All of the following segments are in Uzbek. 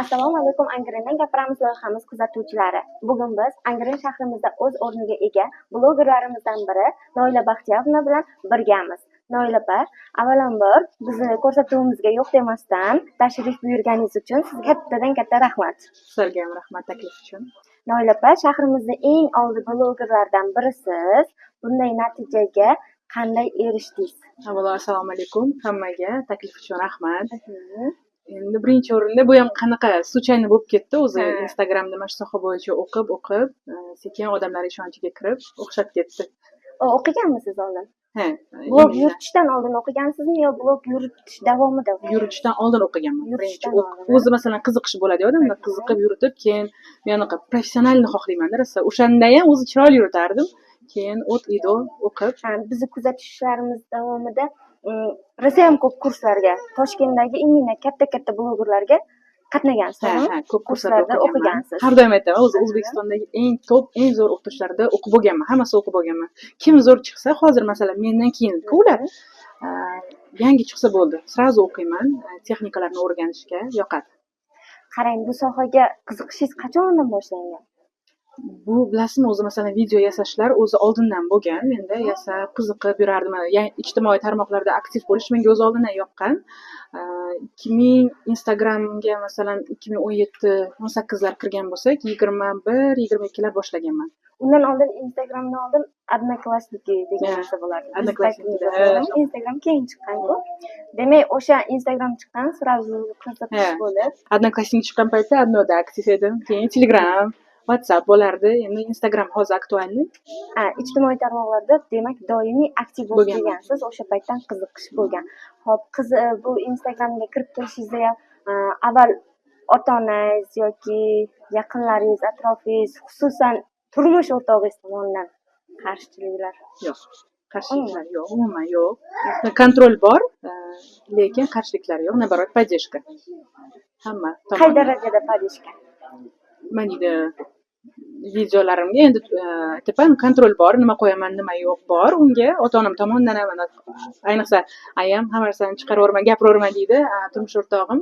Assalomu alaykum, Angrendan gapiramiz loyihamiz kuzatuvchilari. Bugun biz Angren shahrimizda o'z o'rniga ega blogerlarimizdan biri Noila Baxtiyorovna bilan birgamiz. Noila opa, avvalambor, bizni ko'rsatuvimizga yo'q demasdan tashrif buyurganingiz uchun sizga kattadan katta rahmat. Sizlarga ham rahmat taklif uchun. Noila opa, shahrimizda eng oldi blogerlardan birisiz. Bunday natijaga qanday erishdingiz? Avvalo, assalomu alaykum hammaga, taklif uchun rahmat. Endi birinchi o'rinda bu ham qanaqa случайно bo'lib ketdi o'zi. Instagramda mana shu soha bo'yicha o'qib o'qib, sekin odamlar ishonchiga kirib, o'xshab ketdi. O'qiganmisiz oldin? Ha. Blog yuritishdan oldin o'qigansizmi yo blog yuritish davomida? Yuritishdan oldin o'qiganman. Birinchi Yuritishdan oldin. O'zi, masalan, qiziqish bo'ladi odamda, qiziqib yuritib, keyin men anaqa professionalni xohlaymanda rosa. O'shanda ham o'zi chiroyli yuritardim. Keyin от и до o'qib. Ha, bizni kuzatishlarimiz davomida rosayam ko'p kurslarga, Toshkentdagi именно katta katta blogerlarga qatnagansiz, to'g'rimi? Ha, ko'p kurslarda Kurslarda o'qiganman. o'qigansiz. Har doim aytaman, o'zi O'zbekistondagi eng top, eng zo'r o'qituvchilarda o'qib bo'lganman, hammasi o'qib bo'lganman. Kim zo'r chiqsa, hozir, masalan, mendan keyin ular yangi chiqsa bo'ldi, сразу o'qiyman, texnikalarni o'rganishga yoqadi. Qarang, bu sohaga qiziqishingiz qachondan boshlangan? Bu, bilasizmi, o'zi, masalan, video yasashlar o'zi oldindan bo'lgan menda, yasab, qiziqib yurardim. Ijtimoiy tarmoqlarda aktiv bo'lish menga o'zi oldindan yoqqan. Ikki ming Instagramga, masalan, 2017, 18lar kirgan bo'lsak, 21, 22lar boshlaganman. Undan oldin, Instagramdan oldin Одноклассники degan narsa bo'lardi. Biz Одноклассники, paytimizda, ha. to'g'rimi? Instagram keyin chiqqan-ku. Demak, o'sha Instagram chiqqan, сразу qiziqish bo'lib. Одноклассник chiqqan paytda Одноda aktiv edim, keyin Telegram, WhatsApp bo'lardi. Endi Instagram hozir актуальный. Ha, ijtimoiy tarmoqlarda, demak, doimiy aktiv bo'lib Bo'lganman. kelgansiz, o'sha paytdan qiziqish bo'lgan. Xo'p, qiz, bu Instagramga kirib kelishingizda ham avval ota onangiz yoki yaqinlaringiz, atrofingiz, xususan turmush o'rtog'ingiz tomonidan qarshichiliklar? Yo'q, qarshiliklar yo'q, umuman yo'q. Контроль bor, lekin qarshiliklar yo'q, наоборот, поддержка hamma Qay tomondan. darajada поддержка? Nima deydi, videolarimga endi aytyapman, контроль bor, nima qo'yaman, nima yo'q, bor unga ota onam tomonidan ham. Ayniqsa ayam "Hamma narsani chiqaraverma, gapiraverma" deydi. Turmush o'rtog'im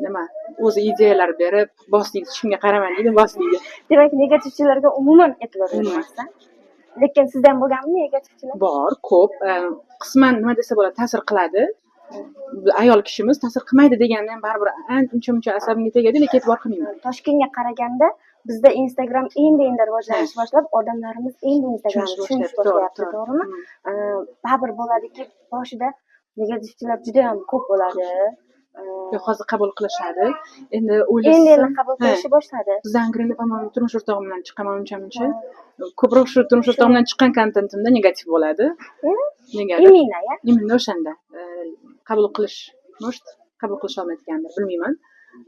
nima, o'zi ideyalar berib, "Bos" deydi, "Hech kimga qarama" deydi, "Bos" deydi. Demak, negativchilarga umuman e'tibor Umuman. bermasdan. Lekin sizda ham bo'lganmi negativchilar? Bor, ko'p. Qisman, nima desa bo'ladi, ta'sir qiladi. Ayol kishimiz, ta'sir qilmaydi deganda ham baribir uncha muncha asabimga tegadi, lekin e'tibor qilmayman. Toshkentga qaraganda bizda Instagram endi endi rivojlanish boshlab, odamlarimiz endi Instagramni tushunish tushunish boshlayapti, to'g'ri. to'g'rimi? Baribir bo'ladiki, boshida negativchilar juda ham ko'p bo'ladi. Yo'q, hozir qabul qilishadi endi, Endi o'ylasam. endi qabul qilishni boshladi. Bizda Angrenda, по-моему, turmush o'rtog'im bilan chiqaman uncha muncha ko'proq, shu turmush o'rtog'im bilan chiqqan kontentimda negativ bo'ladi negadir. Именно, ya? Именно o'shanda qabul qilish, может, qabul qilisholmayotgandir, bilmayman,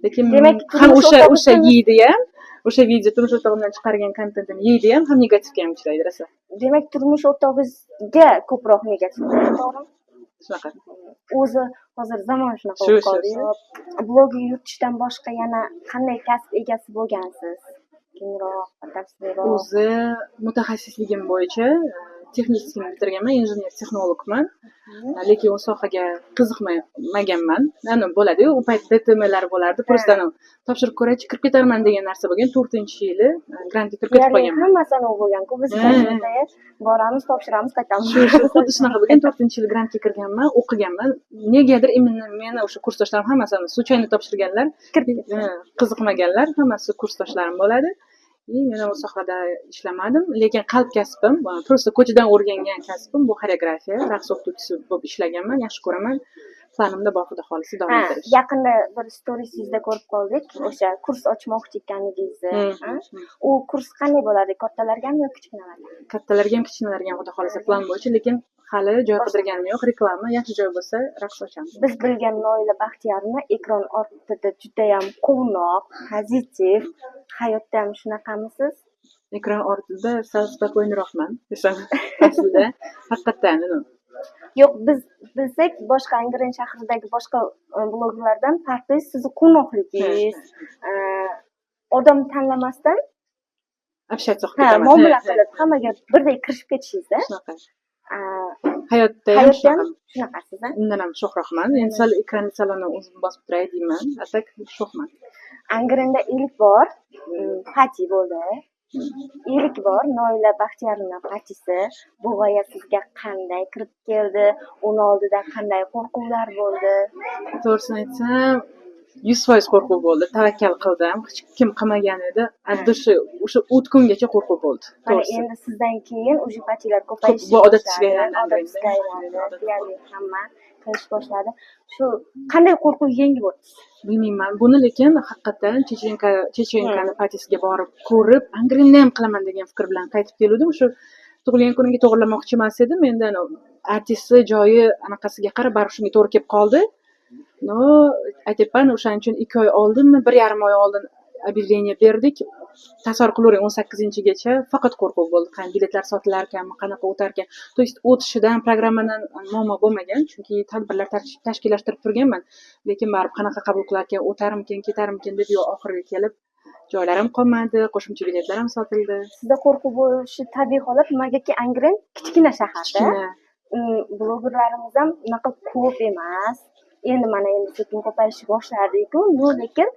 lekin Demak, ham turmush o'sha o'rtog'i o'sha yeydi ham, o'sha video, turmush o'rtog'im bilan chiqargan kontentim yeydi ham, ham negativga ham uchraydi rosa. Demak, turmush o'rtog'ingizga ko'proq negativ, to'g'rimi? Shunaqa. O'zi hozir zamon shunaqa Shu, bo'lib shu, qoldi. Blog yuritishdan boshqa yana qanday kasb egasi bo'lgansiz? Kengroq, batafsilroq. O'zi mutaxassisligim bo'yicha texnikni bitirganman, injener texnologman, lekin u sohaga qiziqmaganman. Ani bo'ladiyu, u payt ДТМlar bo'lardi, просто topshirib ko'raychi, kirib ketarman degan narsa bo'lgan. To'rtinchi yili grantga kirib ketib Deyarli qolganman. hammasi anavi bo'lgan-ku biz paytimizda, boramiz, topshiramiz, qaytamiz. Shu, xuddi shunaqa bo'lgan. To'rtinchi yili grantga kirganman, o'qiganman. Negadir именно meni o'sha kursdoshlarim hammasi случайно topshirganlar, Kirib ketgan. Qiziqmaganlar, hammasi kursdoshlarim bo'ladi. И men u sohada ishlamadim, lekin qalb kasbim, просто ko'chadan o'rgangan kasbim bu xoreografiya, raqs o'qituvchisi bo'lib ishlaganman, yaxshi ko'raman. Planimda bor, xudo xohlasa, davom ettirish. Yaqinda bir storiesingizda ko'rib qoldik, o'sha kurs ochmoqchi ekanligingizni. Ha? U kurs qanday bo'ladi? Kattalargami yo kichkinalarga? Kattalarga ham, kichkinalarga ham, xudo xohlasa, plan bo'yicha, lekin hali joy qidirganim yo'q. Reklama yaxshi joy bo'lsa, raqs ochamiz. Biz bilgan Noila Baxtiyorni ekran ortida judayam quvnoq, pozitiv. Hayotda ham shunaqamisiz? Ekran ortida sal спокойный roqman desam, aslida haqiqatdan Yo'q, biz bilsak, boshqa Angren shahridagi boshqa blogerlardan farqingiz sizni quvnoqligingiz, odam tanlamasdan общаться qilib ha, ketaman. Muomala qilib, hammaga birdek kirishib ketishingizda. Shunaqa. Hayotda ham Hayotda ham shunaqa. shunaqasiz, a? Undan ham sho'xroqman. Endi sal ekranni sal o'zim bosib turay deyman. А так sho'xman. Angrenda ilk bor pati bo'ldi. Ilk bor Noila Baxtiyorovna patisi. Bu g'oya sizga qanday kirib keldi? Uni oldida qanday qo'rquvlar bo'ldi? To'g'risini aytsam, 100% qo'rquv bo'ldi. Tavakkal qildim. Hech kim qilmagan edi. От души o'sha o'tgungacha qo'rquv bo'ldi. Mana To'g'risi. endi sizdan keyin уже patilar ko'payish Bu odat tusga aylandi. Odat tusga aylandi. Deyarli hamma qilish boshladi. Shu qanday qo'rquv yengib o'tdingiz? Bilmayman. Buni lekin haqiqatdan Chechenkani patisiga borib ko'rib, Angrenni ham qilaman degan fikr bilan qaytib keluvdim. Shu tug'ilgan kunimga to'g'irlamoqchi emas edim. Endi artisti joyi anaqasiga qarab baribir shunga to'g'ri kelib qoldi. Но, aytyapman, o'shaning uchun 2 oy oldinmi, 1,5 oy oldin объявление berdik. Tasavvur qilavering, 18-gacha faqat qo'rquv bo'ldi. Qani biletlar sotilarkanmi, qanaqa o'tarkan. То есть o'tishidan, programmadan muammo bo'lmagan, chunki tadbirlar tashkillashtirib turganman. Lekin baribir qanaqa qabul qilarkan, o'tarmikin, ketarmikin deb, yo oxiriga kelib joylar ham qolmadi, qo'shimcha biletlar ham sotildi. Sizda qo'rquv bo'lishi tabiiy holat, nimagaki Angren kichkina shaharda. Kichkina. Blogerlarimiz ham unaqa ko'p emas. Endi mana endi sekin ko'payishni boshladi-ku, но lekin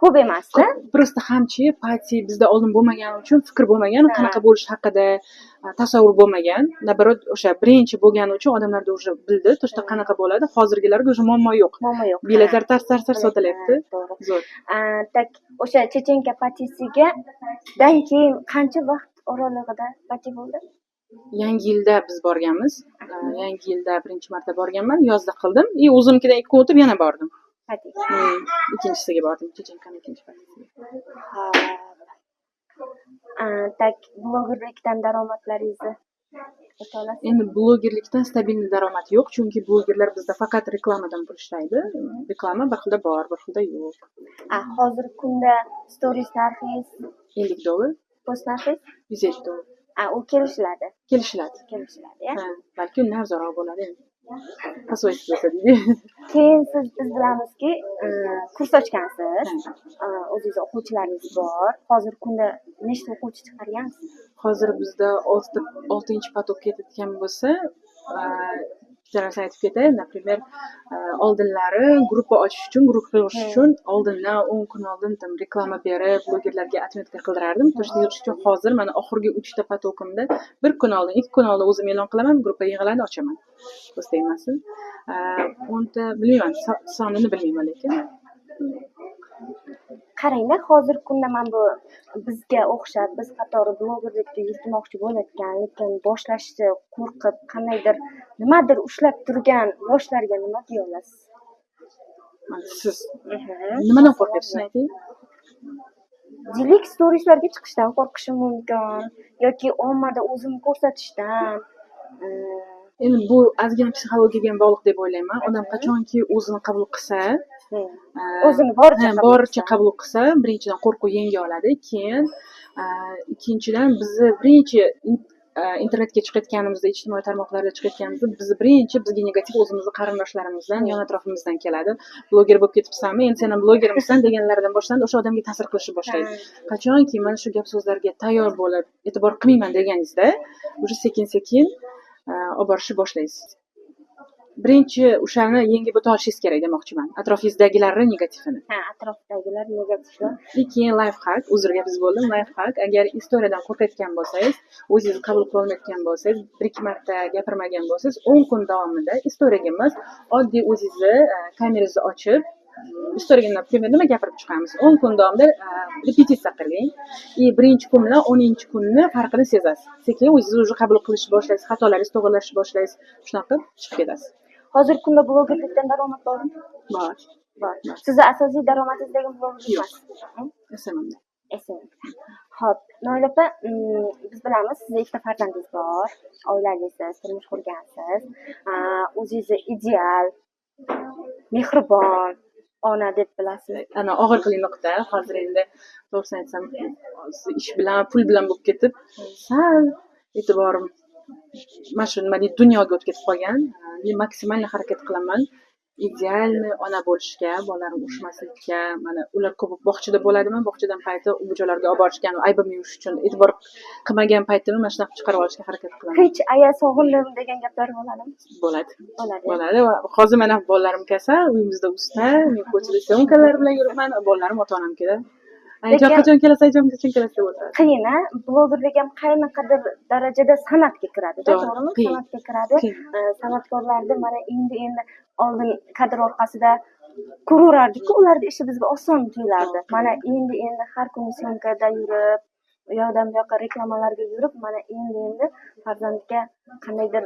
ko'p emasda. Просто hamchi pati bizda oldin bo'lmagani uchun fikr bo'lmagan, qanaqa bo'lishi haqida tasavvur bo'lmagan. Наоборот, o'sha birinchi bo'lgani uchun odamlarda уже bildi, то что qanaqa bo'ladi. Hozirgilarga уже muammo yo'q. Muammo yo'q. Biletlar tars tars tars sotilyapti. To'g'ri. Zo'r. Так, o'sha Chechenka patisiga dan keyin qancha vaqt oralig'ida pati bo'ldi? Yangi yilda biz borganmiz. Yangi yilda birinchi marta borganman. Yozda qildim. И o'zimnikidan 2 kun o'tib yana bordim. Pati. Ikkinchisiga bordim. Chechenkani ikkinchi patisiga. Xo'p. Так, blogerlikdan daromadlaringizni ayta olasizmi? Endi blogerlikdan стабильный daromad yo'q, chunki blogerlar bizda faqat reklamadan pul ishlaydi. Reklama bir xilda bor, bir xilda yo'q. A, hozirgi kunda stories narxingiz, $50, post narxingiz? $150. A, u kelishiladi. Kelishiladi. Kelishiladi, ya. Ha, balki undan arzonroq bo'ladi endi. Pasvoysiz bo'lsa deydi. Keyin siz, biz bilamizki, kurs ochgansiz. O'zingizni o'quvchilaringiz bor. Hozirgi kunda nechta o'quvchi chiqargansiz? Hozir bizda oltita, oltinchi поток ketayotgan bo'lsa, bitta narsani aytib ketay. Например, oldinlari gruppa ochish uchun, guruh qurish uchun oldindan 10 kun oldin там reklama berib, blogerlarga отметка qildirardim. То что yig'ish uchun. Hozir mana oxirgi uchta поток imda bir kun oldin, 2 kun oldin o'zim e'lon qilaman, gruppa yig'iladi, ochaman. Ko'z tegmasin. 10ta bilmayman, sonini bilmayman lekin. Qarangda, hozirgi kunda mana bu bizga o'xshab, biz qatori blogerlikda yuritmoqchi bo'layotgan, lekin boshlashni qo'rqib, qandaydir nimadir ushlab turgan yoshlarga nima deya olasiz? Mana siz nimadan qo'rqyapsiz, ayting? Deylik, storieslarga chiqishdan qo'rqishim mumkin yoki ommada o'zimni ko'rsatishdan. Endi bu ozgina psixologiyaga ham bog'liq deb o'ylayman. Odam qachonki o'zini qabul qilsa, O'zini boricha ha, qabul boricha qilsa. qabul qilsa, birinchidan qo'rquv yenga oladi, keyin ikkinchidan bizni birinchi internetga chiqayotganimizda, ijtimoiy tarmoqlarda chiqayotganimizda bizni birinchi bizga negativ o'zimizni qarindoshlarimizdan, yon atrofimizdan keladi. Bloger bo'lib ketibsanmi, endi sen ham blogermisan deganlaridan boshlanadi, o'sha odamga ta'sir qilishni boshlaydi. Qachonki mana shu gap so'zlarga tayyor bo'lib, e'tibor qilmayman deganingizda, уже sekin sekin olib borishni boshlaysiz. Birinchi o'shani yengib o'ta olishingiz kerak demoqchiman, atrofingizdagilarni negativini. Ha, atrofdagilar negativi. И keyin лайфхак, uzr, gapingiz bo'ldim. Лайфхак: agar istoriyadan qo'rqayotgan bo'lsangiz, o'zingizni qabul qilolmayotgan bo'lsangiz, bir ikki marta gapirmagan bo'lsangiz, 10 kun davomida istoriyaga emas, oddiy o'zingizni kamerangizni ochib, istoriyaga, например, nima gapirib chiqamiz, 10 kun davomida repetitsiya qiling. И birinchi kun bilan 10-kunni farqini sezasiz. Sekin o'zingizni уже qabul qilishni boshlaysiz, xatolaringizni to'g'irlashni boshlaysiz, shunaqa qilib chiqib ketasiz. Hozirgi kunda blogerlikdan daromad bormi? Bor. Bor. Sizni asosiy daromadingiz degan blogerlik Yo'q. emas? SMMda. SMM. Xo'p, Noila opa, biz bilamiz, sizni ikkita farzandingiz bor, oilalisiz, turmush qurgansiz. O'zingizni ideal, mehribon ona deb bilasizmi? Ana og'riqli nuqta. Hozir endi to'g'risini aytsam, ish bilan, pul bilan bo'lib ketib, sal e'tiborim mana shu, nima deydi, dunyoga o'tib ketib qolgan. Men maksimal harakat qilaman. Идеальный ona bo'lishga, bolalarim urushmaslikka, mana ular ko'p bog'chada bo'ladimi, bog'chadan payti u joylarga olib borishga, aybimni yuvish uchun e'tibor qilmagan paytimni mana shunaqa chiqarib olishga harakat qilaman. Hech "aya, sog'indim" degan gaplar bo'ladimi? Bo'ladi. Bo'ladi. Bo'ladi. Va hozir mana bolalarim kasal, uyimizda usta, men ko'chada съёмка lar bilan yuribman, bolalarim ota onamnikida. "Ayajon, qachon kelasiz, ayajon, qachon kelasiz?" deb o'tiradi. Qiyin, a? Blogerlik ham qanaqadir darajada san'atga kiradida, To'g'ri, to'g'rimi? Qiyin. San'atga kiradi. Qiyin. San'atkorlarni mana endi oldin kadr orqasida ko'raverardik-ku, ularni ishi bizga oson tuyulardi. To'g'ri. Mana endi har kuni съёмка da yurib, u yoqdan bu yoqqa reklamalarga yurib, mana endi farzandga qandaydir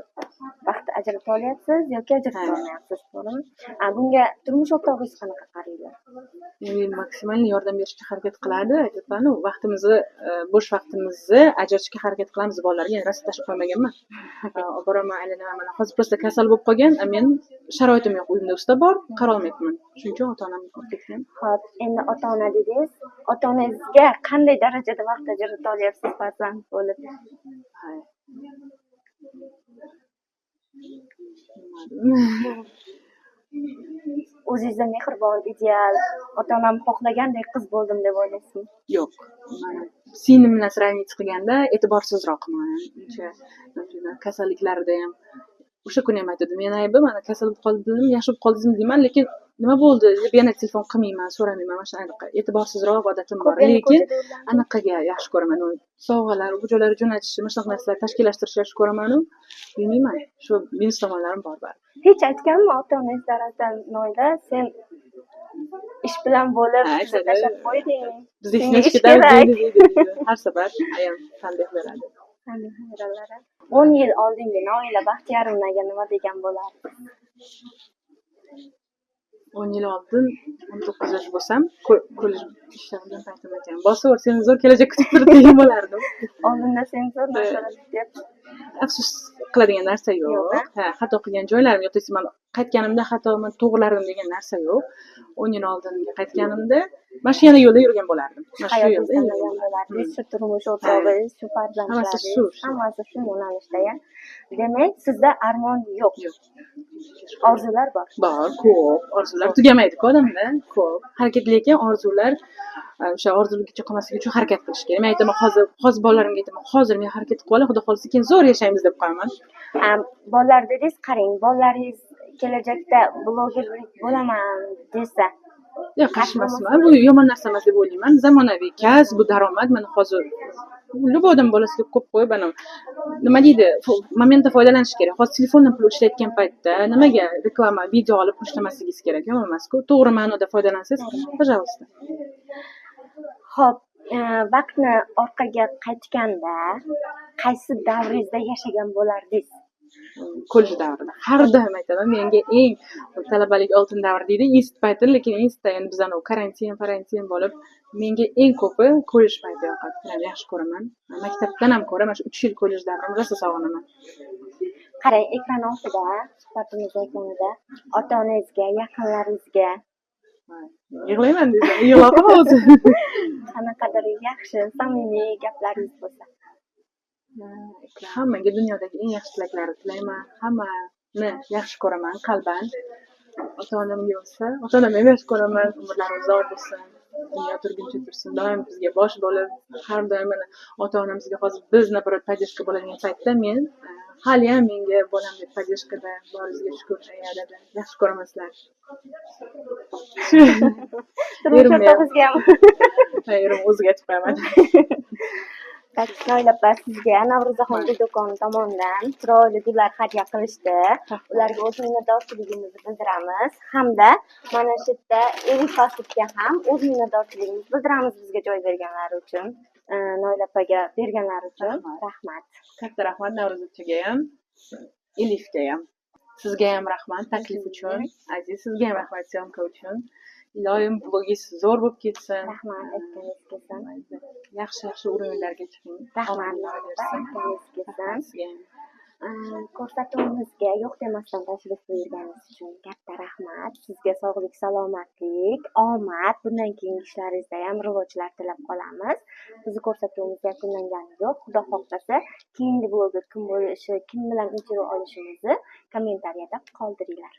vaqt ajrata olyapsiz yoki ajrata olmayapsiz, to'g'rimi? A, bunga turmush o'rtog'ingiz qanaqa qaraydi? Endi maksimal yordam berishga harakat qiladi. Aytyapman-u, vaqtimizni, bo'sh vaqtimizni ajratishga harakat qilamiz bolalarga. Endi rosa tashlab qo'ymaganman. Olib boraman, aylanaman. Mana hozir просто kasal bo'lib qolgan, a men sharoitim yo'q, uyimda usta bor, qarolmayapman. Shuning uchun ota-onam olib ketgan. Xo'p, endi ota-ona dedingiz. Ota-onangizga qanday darajada vaqt ajrata olyapsiz farzand bo'lib? Hay. Bilmadim. O'zingizda mehribon, ideal, ota-onam xohlagandek qiz bo'ldim deb o'ylaysizmi? Yo'q. Mana singlim bilan сравнить qilganda e'tiborsizroqman. Uncha, например, kasalliklarida ham o'sha kuni ham aytadi, meni aybim, mana kasal bo'lib qoldim, yaxshi bo'lib qoldingizmi deyman, lekin nima bo'ldi deb yana telefon qilmayman, so'ramayman. Mana shunaqa e'tiborsizroq odatim bor. Ko'p endi Lekin ko'chada yurgan. Anaqaga yaxshi ko'raman. U sovg'alar, bu joylarga jo'natishni, mana shunaqa narsalar tashkillashtirishni yaxshi ko'raman-u, bilmayman. Shu minus tomonlarim bor baribir. Hech aytganmi ota-onangiz tarafdan, "Noila, sen ish bilan bo'lib, Ha, bizni aytadi. tashlab qo'yding. Bizni Senga ishga ish kerak." deydi, deydi, deydi. Har safar ayam tanbeh beradi. Tanbeh beradilar. 10 yil oldingi Noila Baxtiyorovnaga nima degan bo'lardingiz? 10 yil oldin 19 yosh bo'lsam, kollej ishlagan paytim ekan. "Bosaver, seni zo'r kelajak kutib turibdi" degan bo'lardim. Oldinda sen zo'r narsalar kutyapti. Afsus qiladigan narsa yo'q. Yo'q, a? Ha, xato qilgan joylarim yo'q. То есть man qaytganimda xatomni to'g'rilardim degan narsa yo'q. 10 yil oldinga qaytganimda mana shu yana yo'lda yurgan bo'lardim. Mana shu Hayotingizni yo'lda tanlagan yurgan bo'lardingiz, Hmm. shu turmush o'rtog'ingiz, shu farzandlaringiz, Hammasi shu, shu. hammasi shu yo'nalishda, ya. Demak, sizda armon yo'q. Yo'q. Orzular bor. Bor, ko'p. Orzular tugamaydi-ku odamda, ko'p. Harakat, lekin orzular o'sha orzuligicha qolmasligi uchun harakat qilish kerak. Men aytaman, hozir bolalarimga aytaman, hozir men harakat qilib olay, xudo xohlasa keyin zo'r yashaymiz deb qo'yaman. Bolalar dedingiz, qarang, bolalaringiz kelajakda blogerlik bo'laman desa, Yo'q, qarshi emasman. Bu yomon narsa emas deb o'ylayman. Zamonaviy kasb, bu daromad. Mana hozir любой odam bolasiga ko'p qo'yib, ana nima deydi, momentda foydalanish kerak. Hozir telefondan pul ishlayotgan paytda nimaga reklama, video olib pul ishlamasligingiz kerak? Yomon emas-ku. To'g'ri ma'noda foydalansangiz, пожалуйста. Xo'p, vaqtni orqaga qaytganda qaysi davringizda yashagan bo'lardingiz? Kollej davrida. Har doim aytaman, menga eng talabalik oltin davr deydi, institut payti, lekin institutda endi bizani karantin, karantin bo'lib, menga eng ko'pi kollej payti yoqadi. Prям yaxshi ko'raman. Maktabdan ham ko'ra mana shu 3 yil kollej davrini rosa sog'inaman. Qarang, ekran ortida suhbatimiz yakunida ota-onangizga, yaqinlaringizga Yig'layman desam, yig'loqman o'zi. qanaqadir yaxshi, samimiy gaplaringiz bo'lsa. Hammaga dunyodagi eng yaxshi tilaklarni tilayman. Hammani yaxshi ko'raman qalban. Ota-onamga bo'lsa, ota-onamni ham yaxshi ko'raman. Umrlari uzoq bo'lsin. Dunyo turguncha tursin. Doim bizga bosh bo'lib, har doim mana ota-onam bizga hozir biz наоборот поддержка bo'ladigan paytda men haliyam menga bolam deb поддержка da boringizga shukur, aya, dada. Yaxshi ko'raman sizlarni. Turmush Erimni ham. o'rtog'ingizga ham. Ha, erim o'ziga aytib qo'yaman. Так, Noila opa, sizga Navro'zaxon gul do'koni tomonidan chiroyli gullar hadya qilishdi. Ularga o'z minnatdorchiligimizni bildiramiz hamda mana shu yerda Elif Fast ham o'z minnatdorchiligimizni bildiramiz bizga joy berganlari uchun. Noila opaga berganlari uchun Rahmat. Rahmat. Katta rahmat Navro'z opaga ham, Elifga ham. Sizga ham rahmat taklif uchun. Aziz, sizga ham rahmat съёмка uchun. Iloyim blogingiz zo'r bo'lib ketsin. Rahmat, aytganingiz kelsin. Yaxshi yaxshi уровень larga chiqing. Rahmat, Omad Noila opa, bersin. aytganingiz kelsin. Rahmat sizga ham. Ko'rsatuvimizga yo'q demasdan tashrif buyurganingiz uchun katta rahmat. Sizga sog'lik, salomatlik, omad, bundan keyingi ishlaringizda ham rivojlar tilab qolamiz. Bizni ko'rsatuvimiz yakunlangani yo'q. Xudo xohlasa, keyingi bloger kim bo'lishi, kim bilan intervyu olishimizni kommentariyada qoldiringlar.